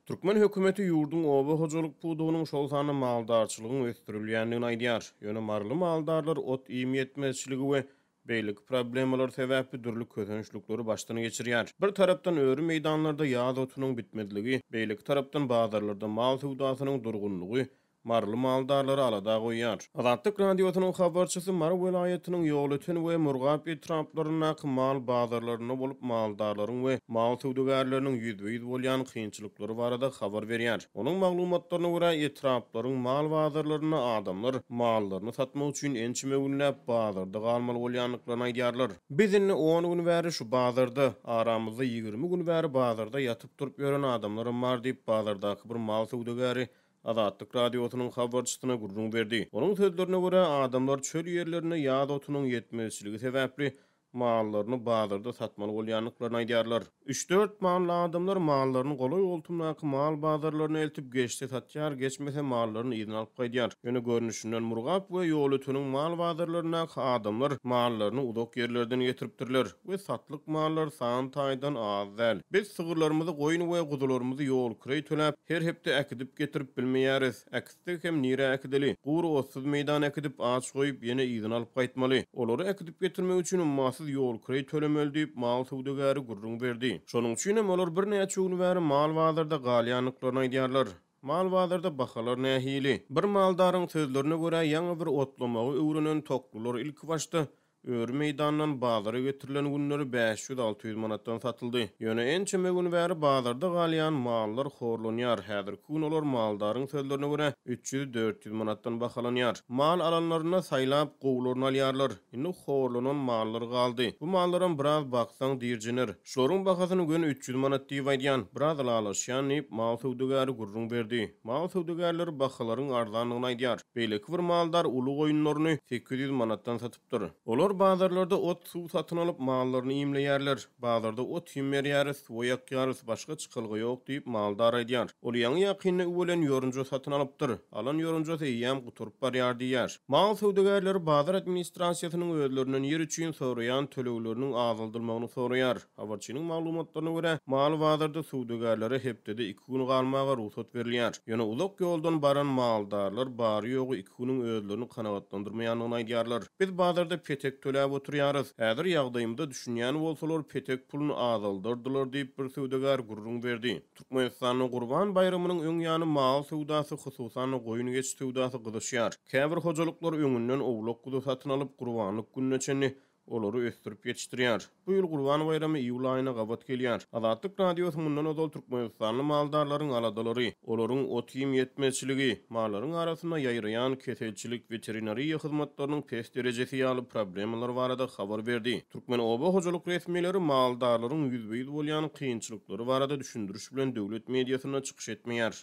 Türkmen hökümeti ýurduň oba hojalyk pudagynyň, şol sanda maldarçylygyň ösdürilýändigini aýdýar. Ýöne maryly maldarlar ot-iým ýetmezçiligi we beýleki problemalar sebäpli dürli kösençlikleri başdan geçirýär. Bir tarapdan öri meýdanlarda ýaz otunyň bitmezligi, beýleki tarapdan bazarlarda mal söwdasynyň durgunlygy maryly maldarlary alada goýýar. Azatlyk Radiosynyň habarçysy Mary welaýatynyň Ýolöten we Murgap etraplaryndaky mal bazarlarynda bolup, maldarlaryň we mal söwdagärleriniň ýüzbe-ýüz bolýan kynçylyklary barada habar berýär. Onuň maglumatlaryna görä, etraplaryň mal bazarlarynda adamlar mallaryny satmak üçin ençeme günläp bazarda galmaly bolýandyklaryny aýdýarlar. Biz indi on gün bäri şu bazarda, aramyzda 20 gün bäri bazarda ýatyp-turup ýören adamlaram bar diýip, bazardaky bir mal söwdagäri Azatlyk Radiosynyň habarçysyna gürrüň berdi. Onuň sözlerine görä, adamlar çöl ýerlerinde ýaz otunyň ýetmezçiligi sebäpli mallaryny bazarda satmaly bolýandyklaryny aýdýarlar. Üç-dört mally adamlar mallaryny golaý-goltumdaky mal bazarlaryna eltip, geçse satýar, geçmese mallaryny yzyna alyp gaýdýar. Ýöne görnüşinden Murgap we Ýolöteniň mal bazarlaryndaky adamlar mallaryny uzak ýerlerden getiripdirler we satlyk mallar san taýdan az däl. Biz sygyrlarymyzy, goýun we guzularymyzy ýol-kireý töläp, her hepde äkidip-getirip bilmeýäris. Äkitsek hem nirä äkideli? Gury otsuz meýdana äkidip, aç goýup, ýene yzyna alyp gaýtmaly. Olary äkidip-getirmek üçin ummasyz ýol-kireý tölemeli diýip, mal söwdagäri gürrüň berdi. Şonuň üçinem olar birnäçe gün bäri mal bazarda galýandyklaryny aýdýarlar. Mal bazarda bahalar nähili? Bir maldaryň sözlerine görä, ýaňy bir otlamagy öwrenen toklular ilkibaşda Öri meýdandan bazara getirilen günleri 500-600 manatdan satyldy. Ýöne ençeme gün bäri bazarda galýan mallar horlanýar, häzirki gün olar maldaryň sözlerine görä, 300-400 manatdan bahalanýar. Mal alanlarynda saýlap, gowularyny alýarlar. Indi horlanan mallar galdy. Bu mallaram biraz baksaň dirjener. Şularyň bahasyny göni 300 manat diýip aýdýan, biraz ylalaşýan diýip, mal söwdagäri gürrüň berdi. Mal söwdagärleri bahalaryň arzandygyny aýdýar. Beýleki bir maldar uly goýunlaryny 800 manatdan satypdyr. Olar bazarlarda ot-suw satyn alyp, mallaryny iýmleýärler. Bazarda ot-iým berýäris, suwa ýakýarys, başga çykalga ýok diýip, maldar aýdýar. Ol ýaňy-ýakynda üwelen ýorunja satyn alypdyr. Alan ýorunjasy eýýäm gutaryp barýar diýýär. Mal söwdagärleri bazar administrasiýasynyň özlerinden ýer üçin soraýan tölegleriniň azaldylmagyny soraýar. Habarçynyň maglumatlaryna görä, mal bazarda söwdagärlere hepdede iki gün galmaga rugsat berilýär. Ýöne uzak ýoldan baran maldarlar bary-ýogy iki günüň özlerini kanagatlandyrmaýandygyny aýdýarlar. Biz bazarda petek töläp oturýarys. Häzir ýagdaýymyza düşünýän bolsalar, petek puluny azaldardylar diýip, bir söwdagär gürrüň berdi. Türkmenistanda Gurban baýramynyň öň ýany mal söwdasy, hususan-da, goýun-geçi söwdasy gyzyşýar. Käbir hojalyklar öňünden owlak-guzy satyn alyp, gurbanlyk gününe çenli olary ösdürip ýetişdirýär. Bu ýyl Gurban baýramy iýul aýyna gabat gelýär. Azatlyk Radiosy mundan ozal türkmenistanly maldarlaryň aladalary, olaryň ot-iým ýetmezçiligi, mallaryň arasynda ýaýraýan keselçilik, weterinariýa hyzmatlarynyň pes derejesi ýaly problemalar barada habar berdi. Türkmen oba hojalyk resmileri maldarlaryň ýüzbe-ýüz bolýan kynçylyklary barada düşündiriş bilen döwlet mediasynda çykyş etmeýär.